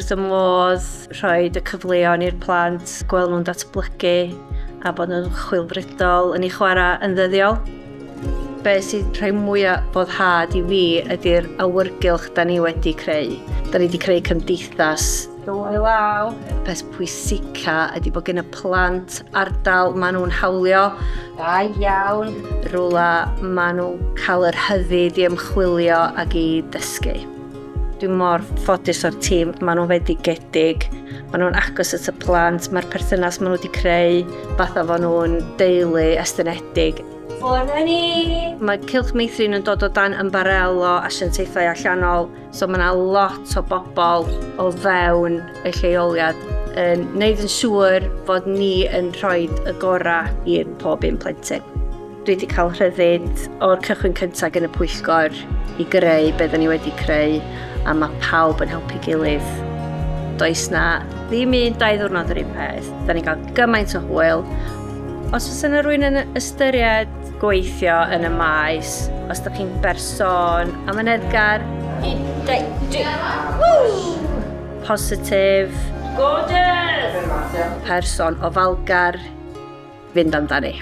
wrth y modd rhoi y cyfleon i'r plant, gweld nhw'n datblygu a bod nhw'n chwilfrydol yn ei chwarae yn ddyddiol. Be sy'n rhoi mwyaf boddhad i fi ydy'r awyrgylch da ni wedi creu. Da ni wedi creu cymdeithas. Dwy law. Peth pwysica ydy bod gen y plant ardal maen nhw'n hawlio. Da iawn. Rwla maen nhw'n cael yr hyddid i ymchwilio ac i dysgu. Dwi'n mor ffodus o'r tîm, maen nhw'n fendigedig, maen nhw'n agos at y plant, mae'r perthynas maen nhw wedi creu, fatha fo nhw'n deulu estynedig. Ffwrdd â ni! Mae Cylch Meithrin yn dod o dan ymbarel o asiantaethau allanol, so mae yna lot o bobl o fewn y lleoliad yn wneud yn siŵr fod ni yn rhoi y gorau i'r pob un plentyn. Dwi wedi cael rhyddid o'r cychwyn cyntaf gen y pwyllgor i greu beth ni wedi creu a mae pawb yn helpu gilydd. Does na ddim un dau ddwrnod yr un peth. Da ni'n cael gymaint o hwyl. Os oes yna rhywun yn ystyried gweithio yn y maes, os ydych chi'n berson amyneddgar, 1, 2, 3, woo! Positif, gorgeous! Person ofalgar, fynd amdani.